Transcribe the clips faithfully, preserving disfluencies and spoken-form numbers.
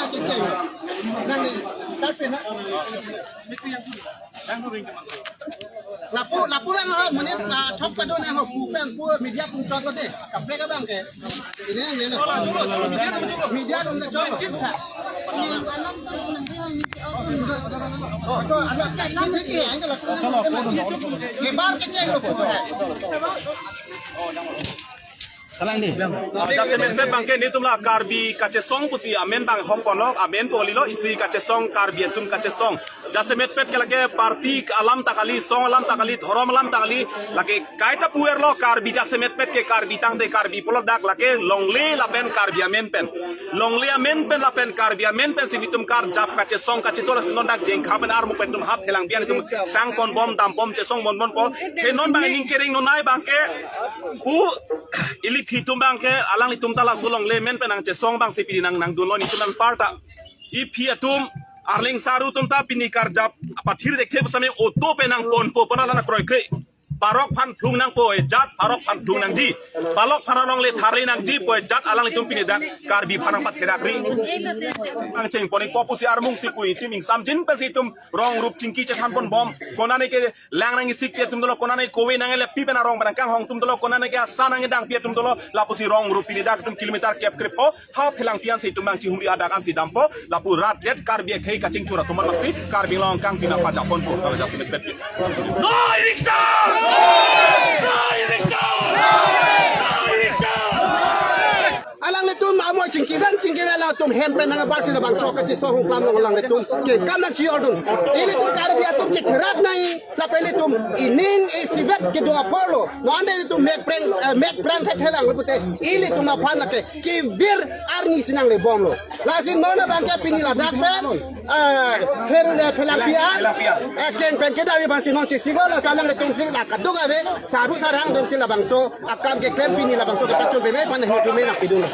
Kecheng. Nang ni, tapi na. Lapu, lapu lang ho, menit, ah, thok padun ho, pu pen, pu media pun chot lo de. Kaprek abang ke. Ini, ini, ini. Media dun de chot. Ato, anak, ini, ini, ini, ini. Kebar kecheng lo, pu. Salang di. Ah, jasemet pet abang ke netum la Karbi kachesong pusi amen abang hop ponlok, amen pu kalilo, isi kachesong, Karbi atum kachesong. Jasemet pet ke lake party alam ta kali, song alam ta kali, dhorom alam ta kali, lake kaita puver lo, Karbi jasemet pet ke Karbi tangte Karbi pulo dak lake longle lapen Karbi amen pen. Longle amen pen lapen Karbi amen pensi netum karjap kachesong kachetola si non dak Jengkha pen armu pen netum hap helang bian netum sang ponbom, dam pom, chesong ponbom po. He non abang ning kering non nai abang ke pu ili phi atum abang ke alanglitum ta laso longle amen pen nangchesong abang si pini nang nangdunlo netum nangpar ta. Iphi atum arleng saru atum ta pini karjap apathir dekthe pusame auto pen nangponpo pona lana kroikre. Parok aphan phlung nangpo e jat, parok aphan phlung nangji. Parok aphan alongle tharli nangji po e jat alanglitum pini dak Karbi aphan nangpatherak ri. Nangcheng pon-ikpo pusi armung si pu itum ingsamjin pensi itum rong rup chingki chethan ponbom. Konane ke lang nang isik pi atum dolo, konane kove nang elepi pen arong pen nangkanghong atum dolo, konane ke asa nang edang pi atum dolo, lapusi rong rup pini dak itum kilometer kep krep ho, ha phelang pian si itum abang chihumri adak an si dampo, lapu rat det Karbi akhei kachingthur atum abang si, Karbi Anglong kangpi nangpajapon po, kalau jasemet pet. No eviction! No eviction! No eviction! Alanglitum amo chingkiven chingkiven alangtum hem pen nangbar si labangso kachesong hongklam along alanglitum kekam nangchiordun. Ilitum Karbi atum chetherak nai, lapen ilitum ining isivet kedua porlo. No ande ilitum mek preng, eh, mek preng thet helang pute. Ilitum aphan lake kevir arni si nanglebomlo. Lasi non abang ke pini ladak pen, eh, pherule phelang pian, eh, keng pen kedavi aphan si non chesiko la salang ilitum si la kaduk ave, saru sarang atum si labangso akam keklem pini labangso kepachun peme aphan hidume nangpidun.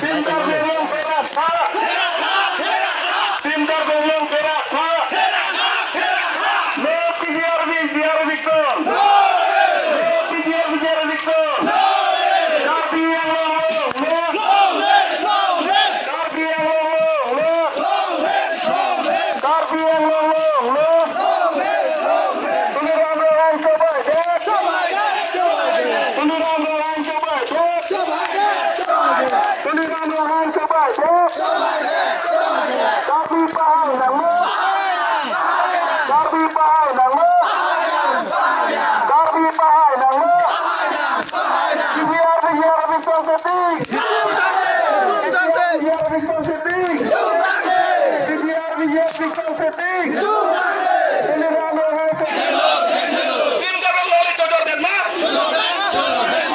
Tim Karbi Anglong kerak tha. Tim Karbi Anglong kerak tha. No P G R V, G R V eviction. No P G R V, G R V eviction. Karbi Anglong long live. Karbi Anglong long live. Karbi Anglong long live. Tuliram Ronghang chobai det. Tuliram Ronghang chobai det. Tuliram Ronghang chobai det. Karbi pahai nanglo. Karbi pahai nanglo. Karbi pahai nanglo. P G R V, P G R V eviction seti. P G R V eviction seti. P G R V eviction seti. Tuliram Ronghang chobai. Tim Karbi Anglong longle chojordet ma?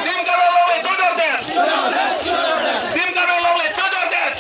Tim Karbi Anglong longle chojordet. Tim Karbi Anglong longle chojordet.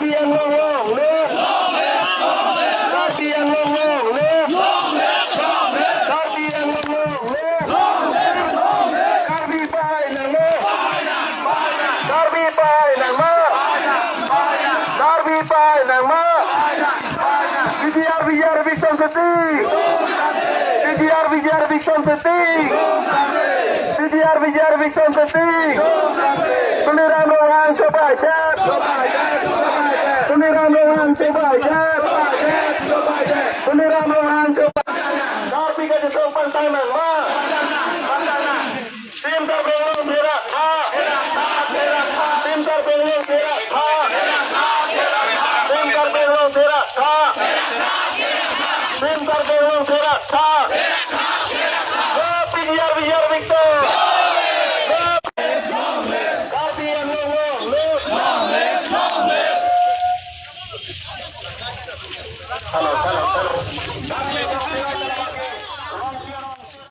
Karbi Anglong long live! Karbi Anglong long live! Karbi Anglong long live! Karbi pahai nangma! Karbi pahai nangma! Karbi pahai nangma! P G R, P G R eviction sitting! P G R, P G R eviction sitting! P G R, P G R eviction sitting! Tuliram Ronghang chobaidet! Tuliram Ronghang chobaidet! Tuliram Ronghang chobaidet! Karbi kachesong pantang nangma! Sim Karbi Anglong serak tha! Sim Karbi Anglong serak tha! Sim Karbi Anglong serak tha! Sim Karbi Anglong serak tha! P G R, P G R eviction! Karbi Anglong long live! Hello, hello, hello.